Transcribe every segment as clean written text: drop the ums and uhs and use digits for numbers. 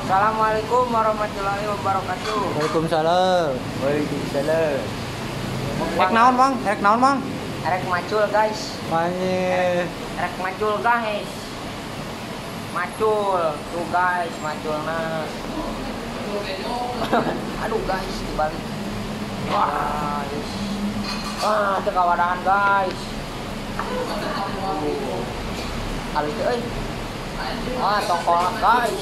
Assalamualaikum warahmatullahi wabarakatuh. Waalaikumsalam. Waalaikumsalam. Rek naon, Bang? Rek naon, Bang? Rek macul, guys. Manye. Rek macul, guys. Macul tuh, guys, maculna. Aduh, guys, dibalik. Wah, guys. Wah, teu kawadahan, guys. Alus euy. Ah, tongkol, guys.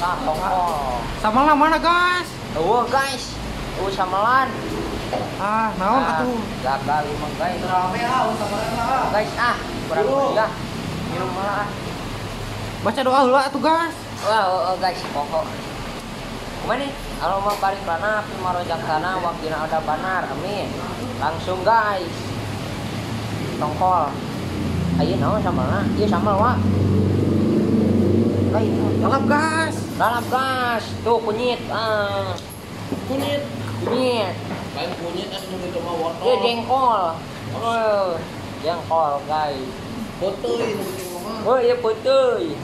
Ah, tongkol. Samelan mana, guys? Eueuh, guys. Eueuh samelan. Ah, naon atuh? Gagal imah, guys. Rame ah, samelan lah. Guys, ah, kurang meriah. Minum lah. Baca doa heula atuh, guys. Wah, oh, guys, pokok. Kumaha nih? Allahumma barik lana fi ma razaqtana wa qina adzabannar. Amin. Langsung, guys. Tongkol. Ayo naon samelna? Ieu samel wa. Guys, lalap, guys. Lalap, guys. Tuh kunyit. Ah. Kunyit. Kunyit. Lain kunyit atuh nu mah wortel. Ieu jengkol. Oh, jengkol, guys. Peuteuy nu kitu mah. Oh, ieu peuteuy.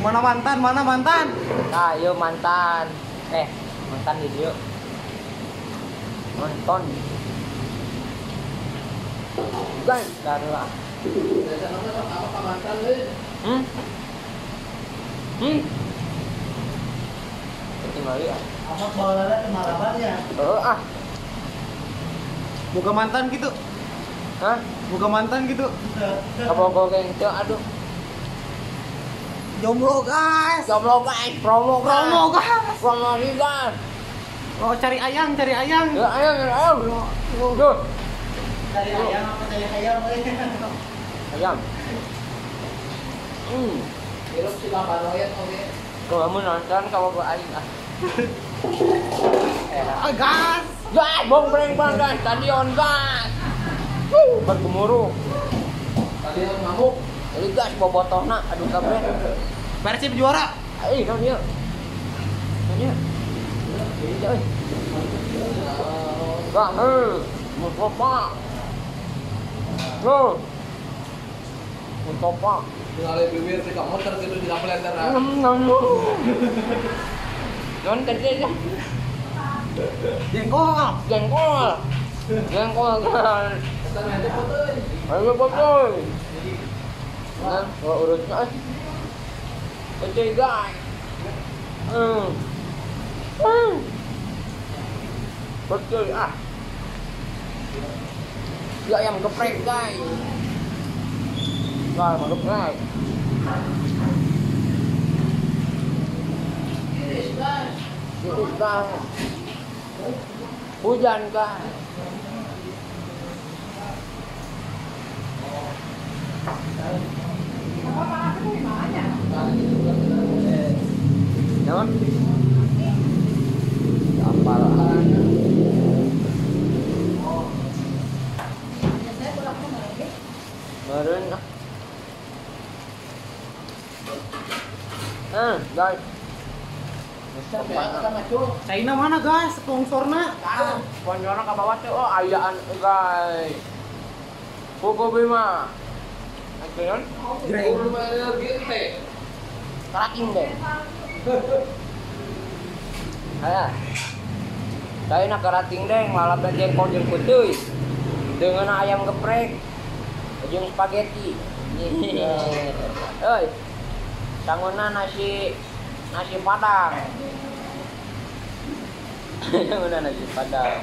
Mana mantan? Mana mantan? Nah, ieu mantan. Mantan di dieu. Nonton. Guys, darah. Apa mantan euy? Tinggal ya. Apa bawalannya kemalamannya? Ah. Buka mantan gitu. Hah? Buka mantan gitu. Kabogoh geng teu aduh. Jomblo, guys. Jomblo, guys. Promo, guys. Promo, guys. Promo, guys. Oh, cari ayang, cari ayang. Ya, ayang, ayang. Duh. Cari ayang apa cari ayam? Ayam. Hirup si Bapanoyat oge. Kalau kamu nonton kalau gua aing ah. Ah, gas. Gas, bong breng bang, guys. Stadion, gas. Bergemuruh. Stadion ngamuk. Jadi gas bobotohna aduh kabeh. Persib juara. Eh, naon ieu? Naon ieu? Ieu euy. Gah, heuh. Mustofa. Loh. Mustofa. Tinggal bibir si kamu terus itu di plenter. Non kerja ya. Jengkol. Jengkol. Jengkol kan. Ayo peuteuy. Nah, urutnya. Peuteuy, guys. Peuteuy ah. Ya ayam geprek, guys. Nah, ayam geprek. Iris, guys. Iris, guys. Hujan, guys. Jangan. Apa lah? Meren. Guys. China mana, guys? Sponsorna? Sponsorna ka bawah tuh. Oh, ayaan, guys. Buku Bima. Ayo, keraking deh. Ayo. Saya nak kerating deh, lalap dan jengkol jeung peuteuy. Dengan ayam geprek, jeung spaghetti. Oi. Sanguna nasi padang. Sanguna nasi padang.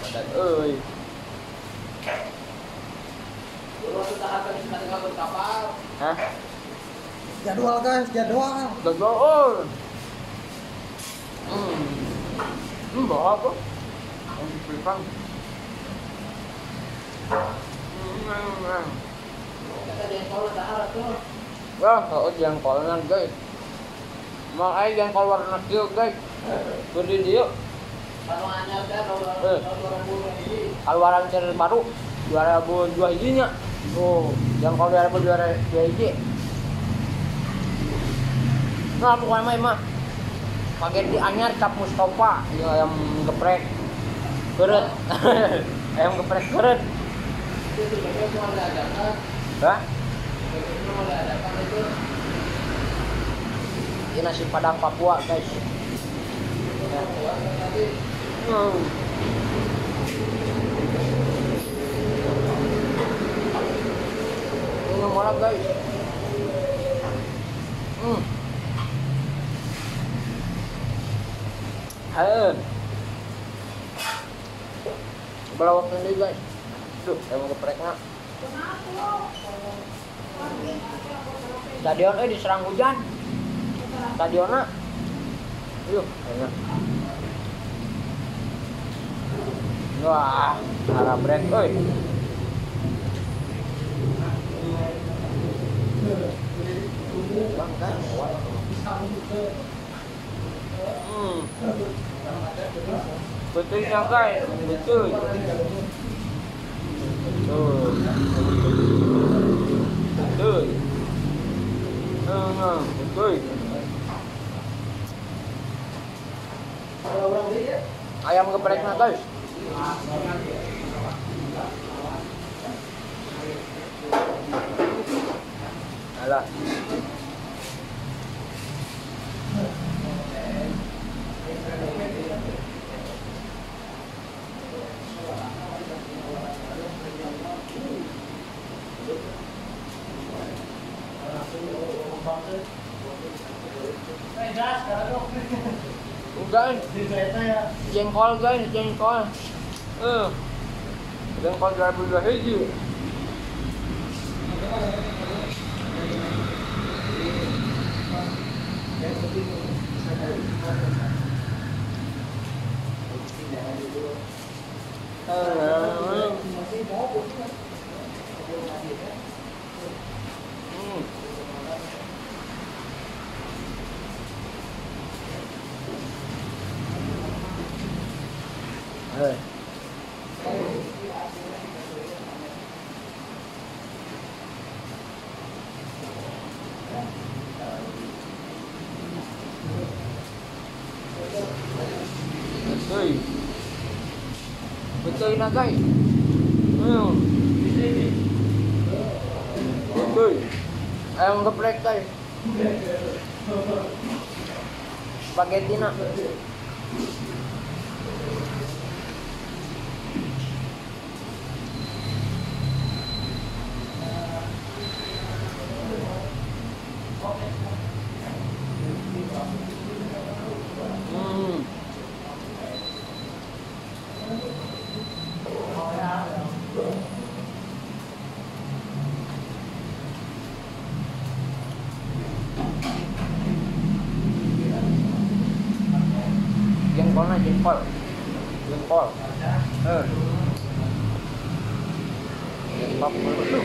Padang euy. Hah? Jadwal, guys, jadwal. Jadwal. Bawa apa? Wah, kalau jengkolnya, guys. Mau aja jengkol warna kieu, guys. Beri dia. Keluaran terbaru 2002 hijinya. Oh, jengkol 2002 hiji. Nah, pokoknya mah spaghetti anyar cap Mustofa, ya, ayam geprek keret. Ayam geprek keret. Hah? Ini nasi padang Papua guys. Ini malah guys. Belawak ini guys. Duh, emang gepreknya. Stadion diserang hujan. Stadionnya. Yuk, enak. Wah, arah brand euy. Bang kan. Betulnya guys, betul. Betul. Betul. Betul. Ayam gepreknya guys. Alah. Guys, jengkol guys, jengkol. Jengkol 2002 hiji. Betul. Betul nak guys. Betul. Ayam geprek guys. Spaghetti nak. Jengkolnya jengkol, jengkol. Jengkol dulu.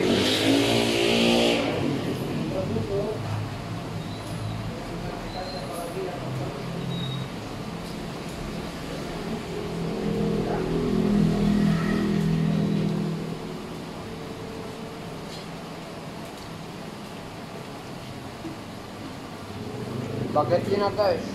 Spaghetti na guys.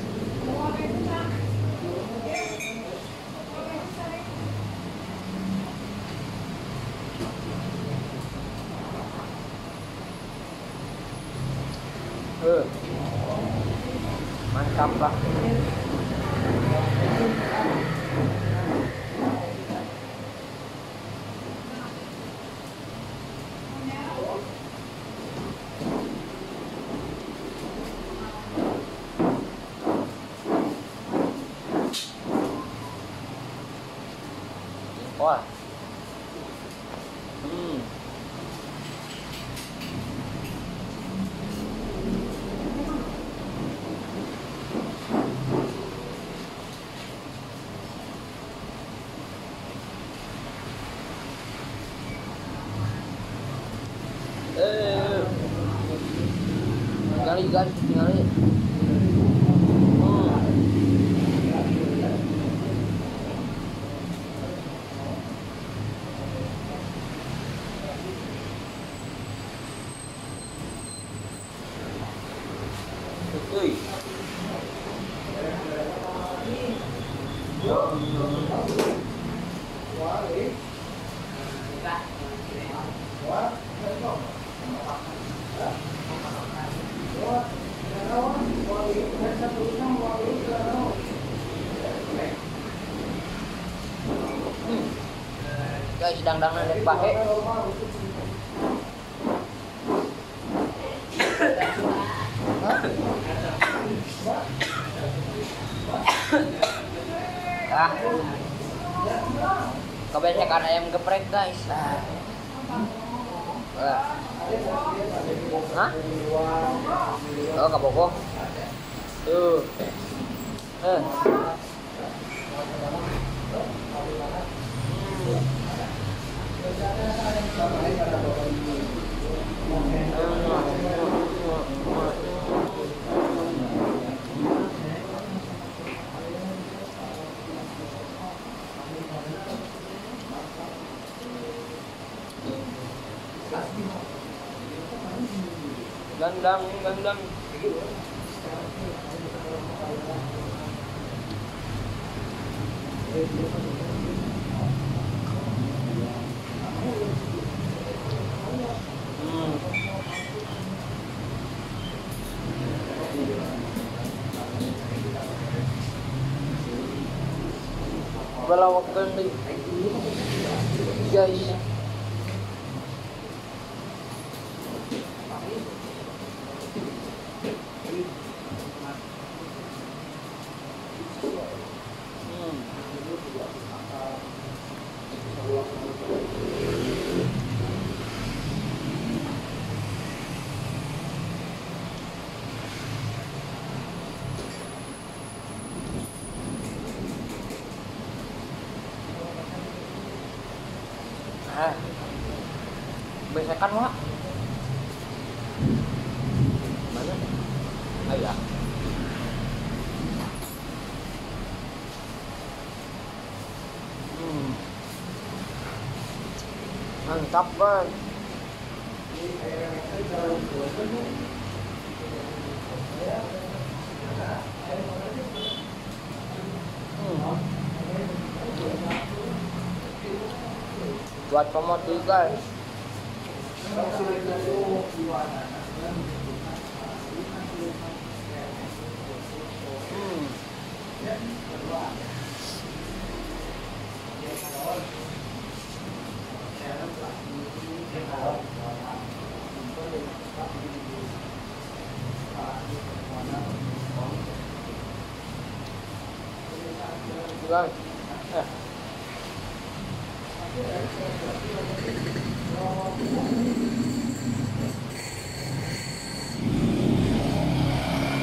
Mantap lah. Wah. Tinggali guys, tinggali. Betul. Guys, dangdangna dek bahe. Ah. Kebanyakan ayam geprek, guys. Ah. Hah? Oh, kabogoh. Tuh. Gandang, gandang. Balawakan nih, guys. Besekan wak. Mana? Ayah. Mantap banget. Buat promosi guys. Guys.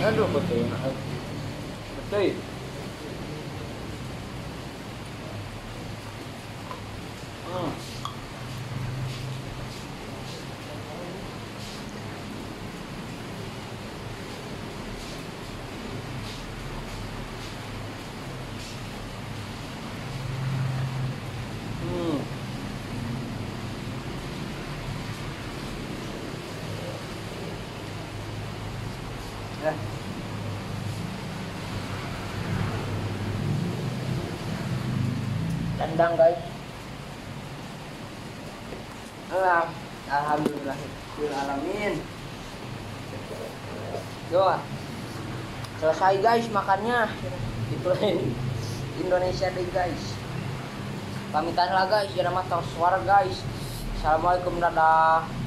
Aduh, betul. Betul. Tendang guys. Alhamdulillah alamin. Doa. Selesai guys makannya. Itu Indonesia deh guys. Pamitan lah guys, jangan mata suara guys. Assalamualaikum, dadah.